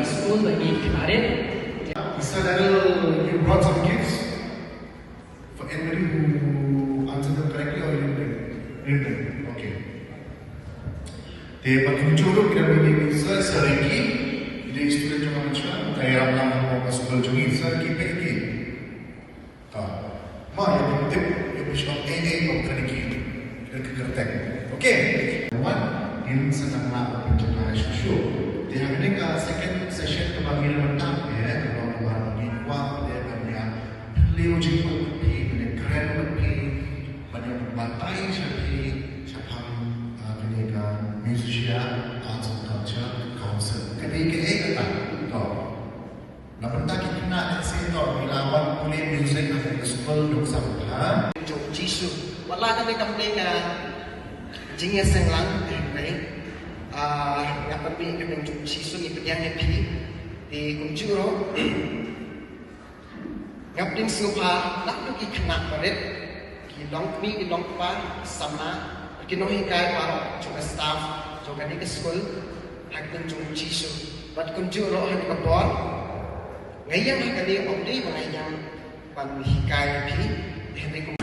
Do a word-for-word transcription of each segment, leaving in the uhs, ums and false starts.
ka skul ba ngi kynmaw rit. Mister Daniel, you brought some gifts for anybody who answered them correctly or you didn't bring? Didn't bring. Okay. Te ba kumjuh ruh ki dang bring, Sir, Sir Ricky, ki dei student jong nga mynshuwa, ka ïarap lang ha ka skul jong ngi, Sir Ricky, peit ki. Ah, ma, ïa phi tip, ïa phi shu ong ei ei kum kane ki, kane ki kyrteng. Okay. Wan, ngin sa nang lah ban pynjngai shuh shuh. Te ha kane ka second session kaba ngi la mynta, eh, ka long kaba ngi kwah, eh, ban ïa phylliew jingmut bad phi, ban ïa kren bad phi, ban ïa batai sha phi, shaphang, ah, kane ka Musician Arts and Culture Council. Ka dei kaei kata? To. Na bynta ki khynnah lehse to ngi la wan pule music ha ka skul Nongsampha. Jong U Jisu. Wat la kane kam dei ka jingïaseng lang, hynrei, ah, nga pynmih ka kyrteng jong U Jisu ngi pdiang ïa phi. Te kumjuh ruh, nga pdiang sngewbha naduh ki khynnah barit, ki longkmie, ki longkpa, ki samla, ki nonghikai baroh jong ka staff jong kane ka skul, ha ka kyrteng jong U Jisu. Bad kumjuh ruh ha kane ka por, nga ïeng ha kane ym dei ba nga ïeng ban hikai ïa phi, hynrei kum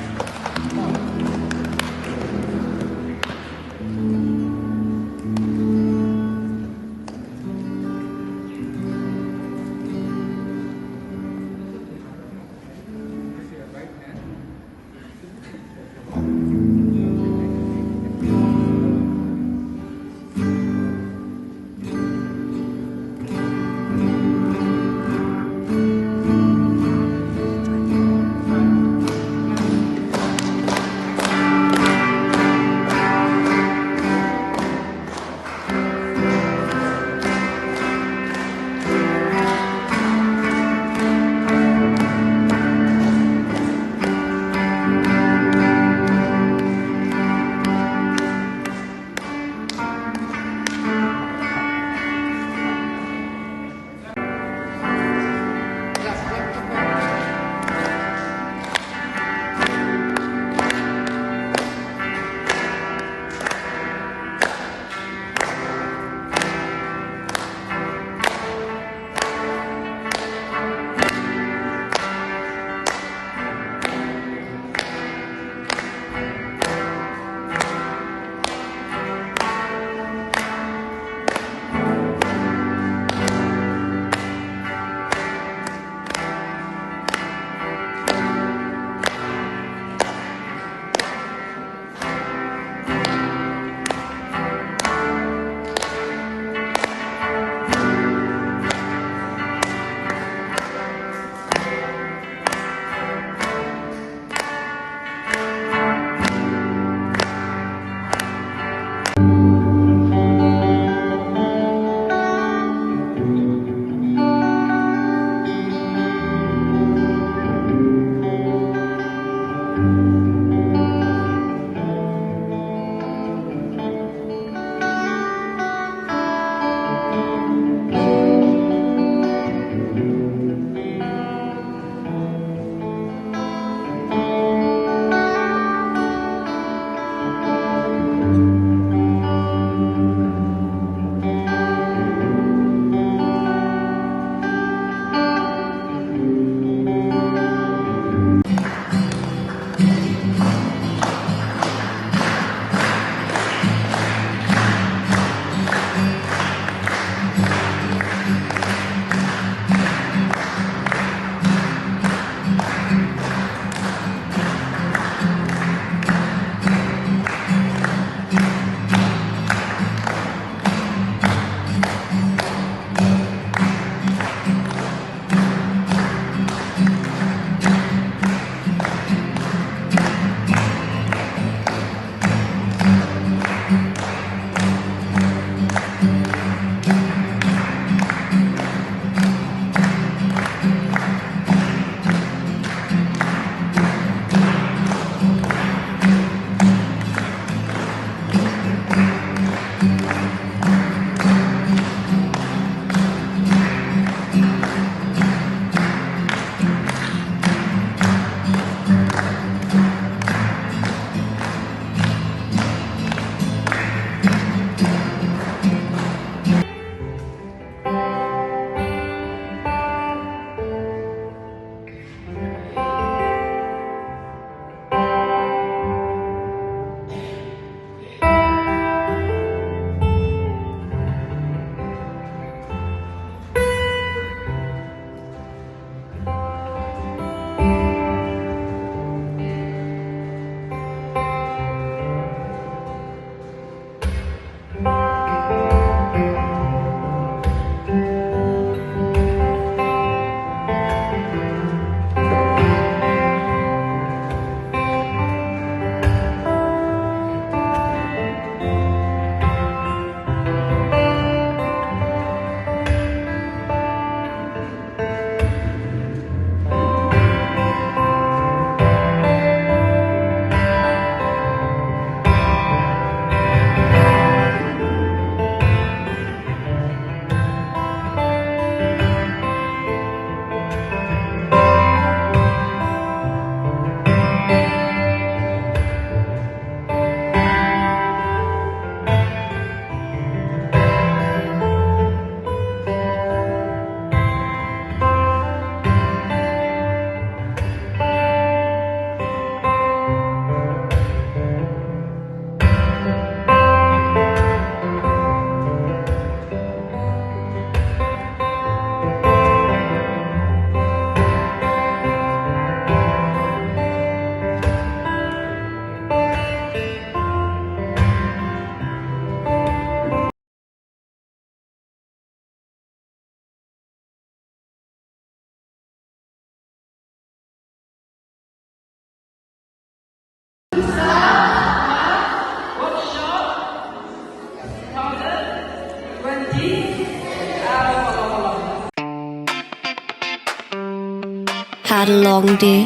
Had a long day,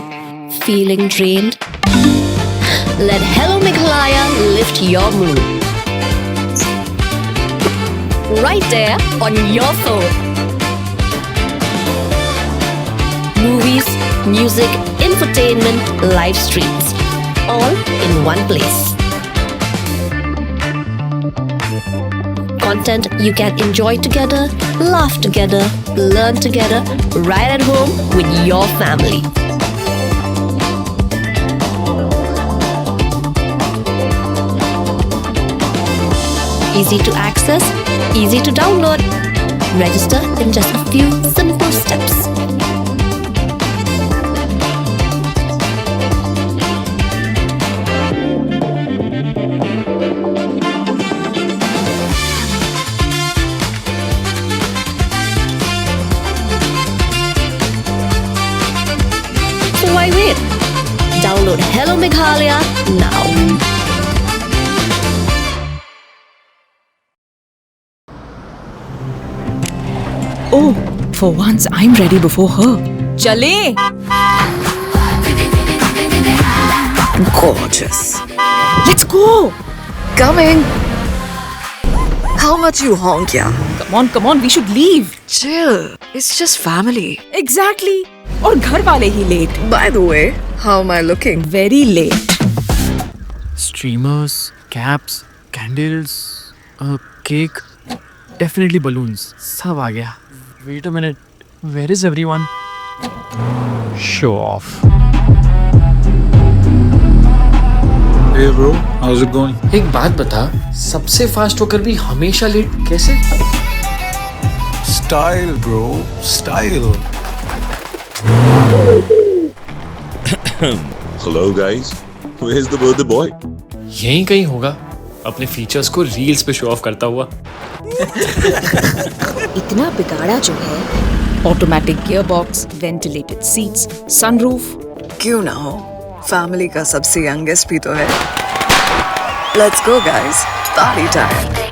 feeling drained? Let Hello Meghalaya lift your mood. Right there on your phone. Movies, music, infotainment, live streams, all in one place. Content you can enjoy together, laugh together, learn together, right at home with your family. Easy to access, easy to download. Register in just a few simple steps. So why wait? Download Hello Meghalaya now. Oh, for once I'm ready before her. चले। Gorgeous. Let's go. Coming. How much you honk, yeah? Come on, come on, we should leave. Chill. It's just family. Exactly. और घर वाले ही late. By the way, how am I looking? Very late. Streamers, caps, candles, a cake, definitely balloons. सब आ गया. Wait a minute. Where is everyone? Show off. Hey bro, how's it going? एक बात बता, सबसे फास्ट होकर भी हमेशा लेट कैसे? Style bro, style. Hello guys, where's the birthday boy? यहीं कहीं होगा, अपने फीचर्स को रील्स पे शो ऑफ करता हुआ. इतना बिगाड़ा जो है. Automatic gearbox, ventilated seats, sunroof. क्यों ना हो, फैमिली का सबसे यंगेस्ट भी तो है. Let's go guys, party time.